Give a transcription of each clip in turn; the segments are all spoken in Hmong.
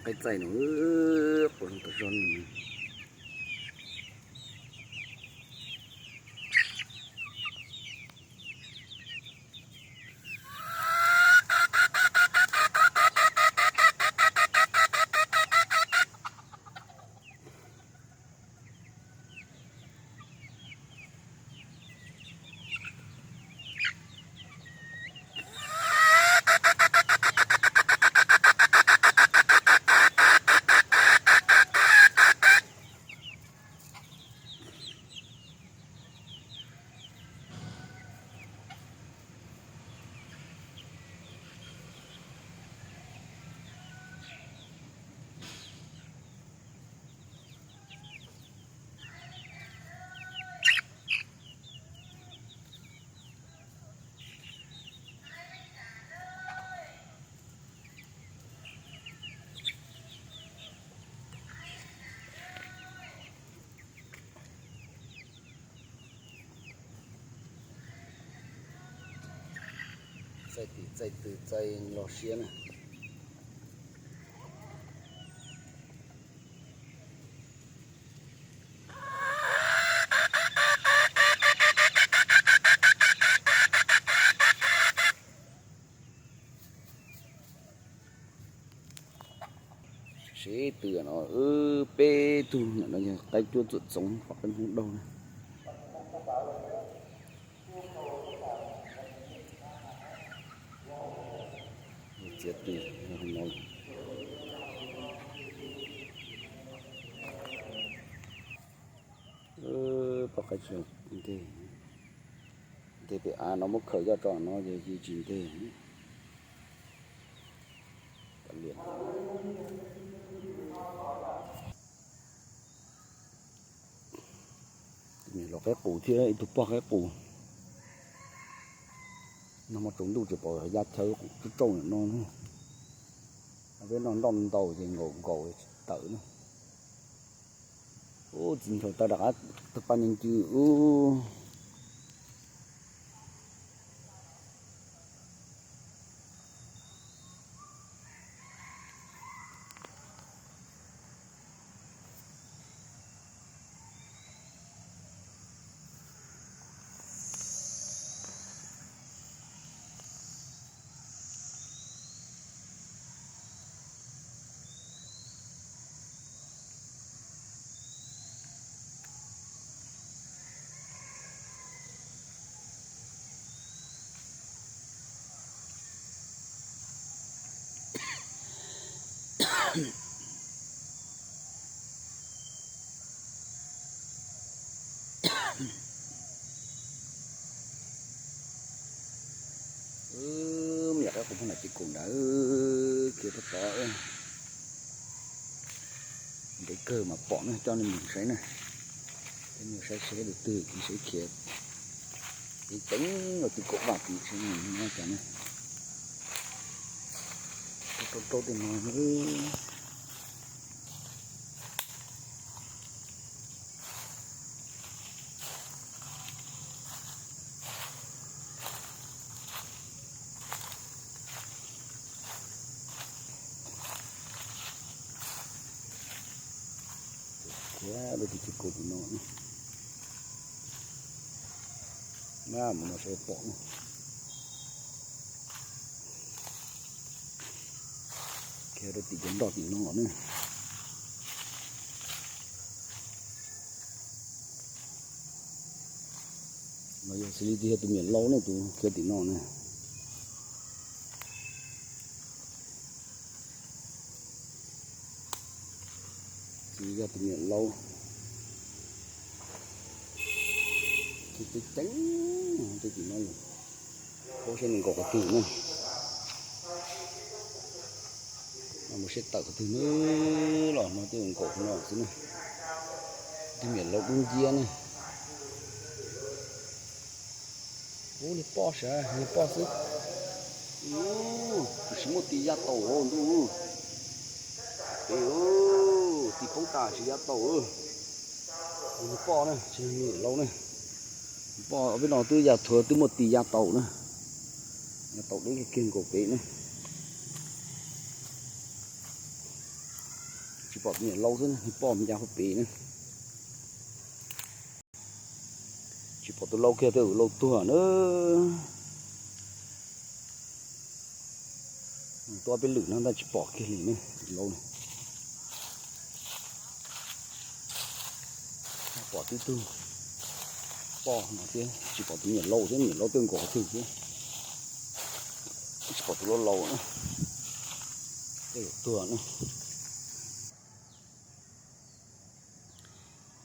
Qaib txaij no, quas zoo tas zog no. Txaij tim txaij twg txaij los siab na. Seb twg no, peb tug no yog qaib cuab txuam txoov, pom qaib hmoob daug na. Txiav tis no. Pom qaib tsis nteg, nteg pem av no muab khaws coj tso no ces tsis nteg. Los qaib qus thiab ib tug poj qaib qus. Nag hmo tsaus ntuj tsis pom ya chaw qus tsauj tsauj no. Peb noj nroj ntau ces nkaum nkaus tsis tawm na. Ub, txiv ntshaus taw rov qab tawg paj ncees cw ub. Me nyuam qaib qus phooj ywg, tus kaum ntawd khiav tod tod. Ntev kawg mas pom na, coj nej mus saib na. Coj nej saib seb tus twg, tus seb khiav ceev ceev los tus kaum vaj tid seb nws nyob cas na. Rau rau tej no. Khiav rau tim txiv kaum tim no. Maj mus no saib pom na. Khiav rau tim cov nroj tim no na. No yog xws li tias yog tus me nyuam laus ne, tus khiav tim no na. Xws li yog tus me nyuam laus, khiav ceev ceev rau tim no lawm. Paub seb nws nkaum qhov twg na. Mus saib tawm qhov twg na, los no twb nkaum qhov no xwb na. Tus me nyuam laus dub nciab ne. Ub, niag poj sav, niag poj xwb. Ub, tsis muaj tis ya taus ntuj. Pem, tis poob tas tsis ya taus. Niag poj na, tsis yog niag laus na. Poj peb no twb ya thuav twb muaj tis ya taus na. Ya taus deb kiag nkaus pem na. Pom tus niam laus xwb, poj me ncaj hauv pes na. Tsis pom tus lau kiag, tej zaum lau tuag na. Tuaj peb lwm no tab tsis pom kiag li ne, tus lau. Pom tib tug poj no thiab, tsis pom tus niam laus thiab, niam laus twb nkaus twg thiab. Tsis pom tus lau laus na, tej zaum tuag na.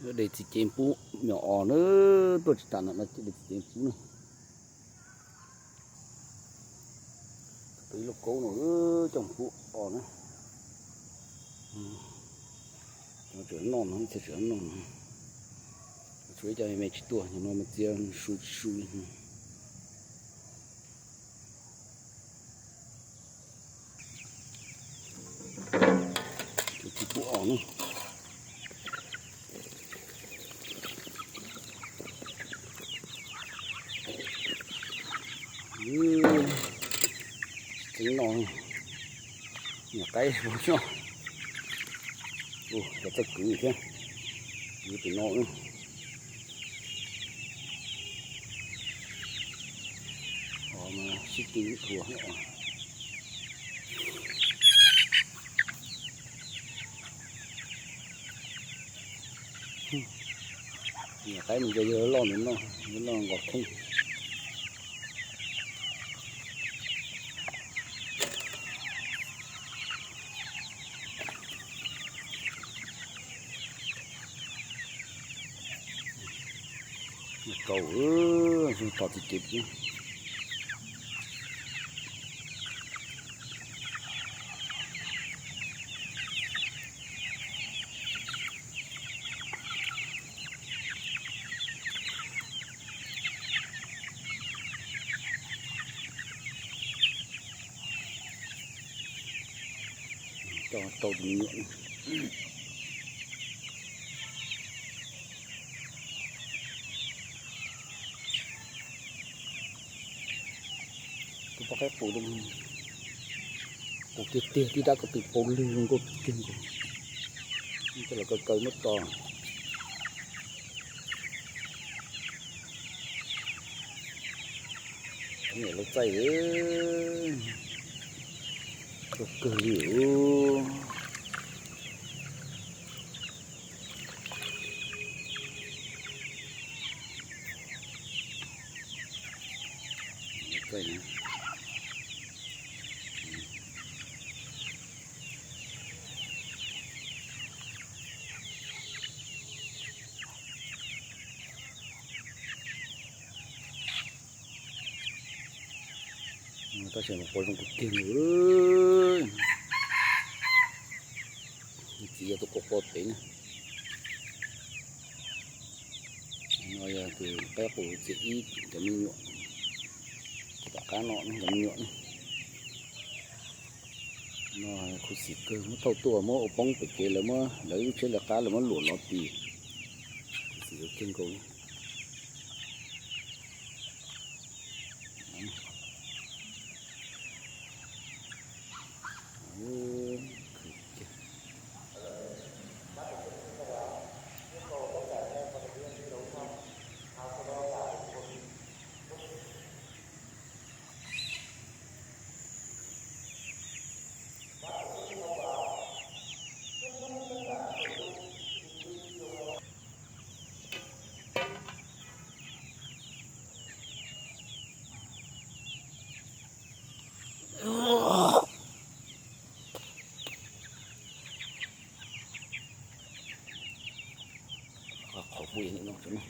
De txiv cev pub me nyuam os na, tuaj tsis tas no de txiv cev pub na. Peb lub kaub no coj pub os na. Tseem noj no, tseem noj no. Tshuav ib co me tsis tuaj, no mas txiav su tsis su li. Tsis pub os na. Tseem noj, nyuam qaib noj. Cov txawj kwv thiab, kwv tim no. Os mas sib tw thuam. Nyuam qaib mus nce yog loj ntawm no, loj nqos kheej. Kaus, tos txiv cev pub. Coj tau tus me nyuam. Tus poj qaib qus, qus tiag tiag, tib rab ko tw paus lwg zoo nkauj kiag nkaus. Coj los kaw kaw muab tso. Niam laus txaij, kawg kawg li. Tab sis mas qua zoo kawg kiag li. Txiv yog tus qua qua pem na. No yog tus qaib qus txiv ib cov me nyuam. Tom qab no cov me nyuam na. No khuv xim kawg, muab thauj tuaj muab ua poob pem kev, lawv muab lawv lub tsheb lawv qab lawv muab luam no tis. Khuv xim kawg kiag nkaus li. Qhov pub no.